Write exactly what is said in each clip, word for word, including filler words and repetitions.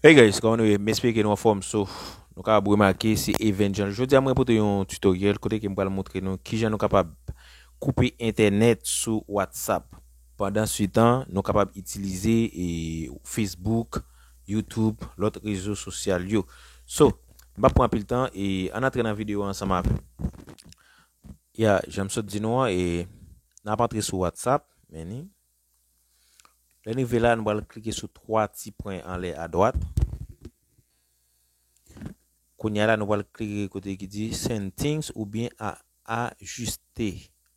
Hey guys, kòman nou ye? M espere ke nou anfòm. So, nou kapab remake se Event Jean. Jodi a mwen pote yon tutorial kote ke m pral montre nou kijan nou kapab koupe entènèt sou WhatsApp. Pandan se tan, nou kapab itilize e, Facebook, YouTube, lòt rezo sosyal yo. So, m p ap pran anpil tan e ann antre nan videyo ansanm avè m. Ya, jan m sot di nou an, e n ap antre sou WhatsApp, men ni. Lè n rive la, nou pral klike sou twa ti pwen anlè adwat. Kounye a la, nou pral klike kote ki di Settings oubyen a, ajiste.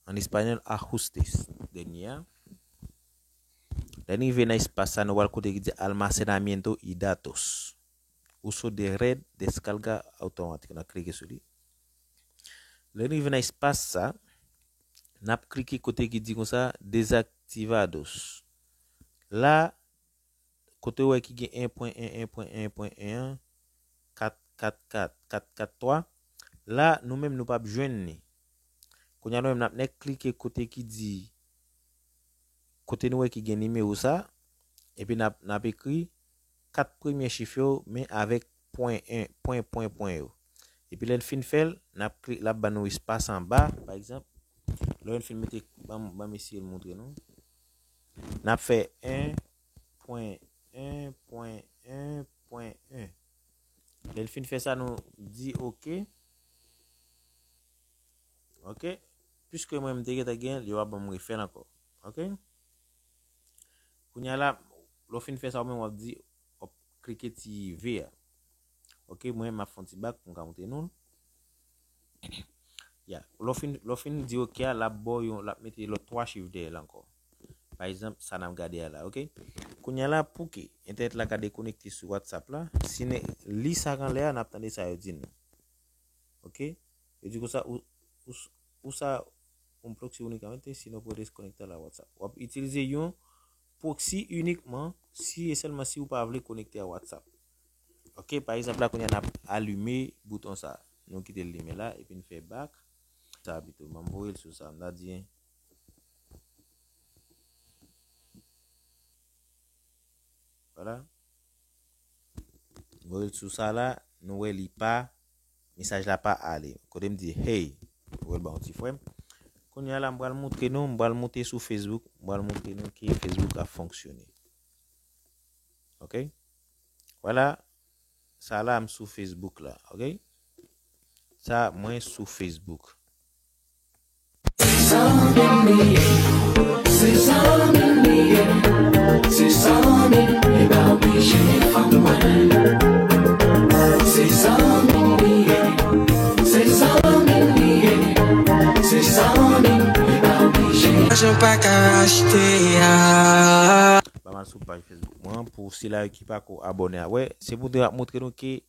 An espanyòl, ajustes. Dènye a. Lè n rive nan espas sa, nou pral kote ki di Almacenamiento y datos. Uso de red, descarga automática. N ap klike sou li. Lè n rive nan espas sa, n ap klike kote ki di konsa, Desactivados. La, kote w wè ki gen en pwen en, en pwen en, en pwen en an, kat kat kat, kat kat twa, la, nou menm nou p ap jwenn li. Kounye a nou menm n ap nèk klike kote ki di, kote nou wè ki gen nimewo sa, epi n ap, n ap ekri kat premye chif yo, men avèk pwen en, pwen, pwen, pwen yo. Epi lè n fin fè l, n ap kli-, l ap ban nou espas anba, pa egzanp, lè n fin mete, ban m, ban m eseye l montre nou. N ap fè en pwen en pwen en pwen en. Lè l fin fè sa, nou di oke. Oke. Piske mwen m te gentan gen, li w ap ban m refè l ankò. Oke. Kounye a la, lè w fin fè sa, ou menm w ap di, w ap klike ti V a. Oke, mwen m ap fè yon ti bak pou m ka montre nou l. Ya, lè w fin, lè w fin di oke a, l ap ba w yon, l ap mete lòt twa chif dèyè l ankò. Pa egzanp, sa n ap gade a la, oke? Kounye a la, pou ke entènèt la ka dekonekte sou WhatsApp la, si n li sa k anlè a, n ap tande sa yo di nou. Oke? Yo di konsa, u-, us-, usa un proxy únicamente si no puedes conectar a WhatsApp. W ap itilize yon proxy inikman si e sèlman si ou pa vle konekte a WhatsApp. Oke, pa egzanp la, kounye a n ap alime bouton sa. Nou kite l limen la, epi n fè back. Sa pito, m voye l sou sa, m ta di. Vwala. Voye l sou sa la, nou wè li pa, mesaj la pa ale. Kote m di, hey, nou wè l ba yon ti frè m. Kounye a la, m pral montre nou, m pral monte sou Facebook, m pral montre nou ke Facebook ap fonksyone. Oke? Vwala, sa la, m sou Facebook la, oke? Sa, mwen sou Facebook. Se zanmi m li ye, se zanmi m li ye, se zanmi m, li pa oblije fanm mwen. Se zanmi m li ye, se zanmi m li ye, se zanmi m, li pa oblije. Lajan pa ka achte a. Pa mal sou paj Facebook mwen, pou sila yo ki pako abòne a. Wè, se pou te ap montre nou ke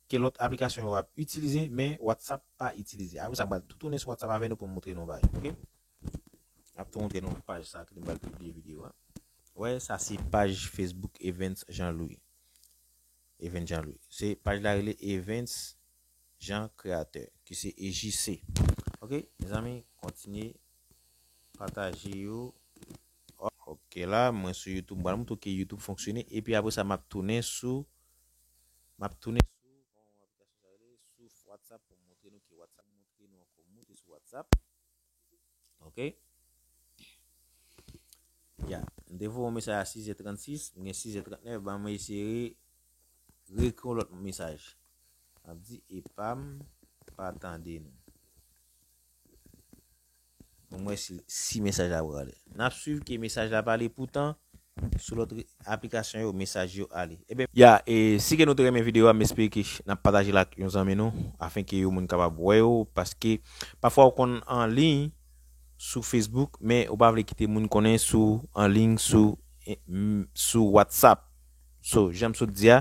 ke lòt aplikasyon yo ap itilize, men WhatsApp pa itilize. Apre sa, m pral tou tounen sou WhatsApp avè nou pou m montre nou bagay, oke? M ap tou montre nou paj sa ke m pral pibliye videyo a. Wè, sa se paj Facebook Events Jean Louis. Events Jean Louis. Se paj la rele Events Jean Créateur, ki se E J C. Oke, mezanmi, kontinye pataje yo. Oke, la, mwen sou YouTube. M pral montre ke YouTube fonksyone. Epi apre sa, m ap tounen sou, m ap tounen sou, kòman aplikasyon sa rele, sou WhatsApp pou m montre nou ke WhatsApp, montre nou ankò, monte sou WhatsApp. Oke. Ya, m te voye yon mesaj a sis è trannsis, m gen sis è trannèf, ban mwen eseye re-, reekri yon lòt mesaj. M ap di, epa m pa tande nou. Pou m wè si, si mesaj la prale. N ap swiv ke mesaj la prale, poutan, sou lòt re-, aplikasyon yo, mesaj yo ale. Ebyen, ya, e si ke nou te renmen videyo a, m espere ke n ap pataje l ak yon zanmi nou, afen ke yon moun kapab wè yo, paske pafwa ou konn anliy sou Facebook, men ou pa vle kite moun konnen sou anliy sou, e, m, sou WhatsApp. So, jan m sot di a,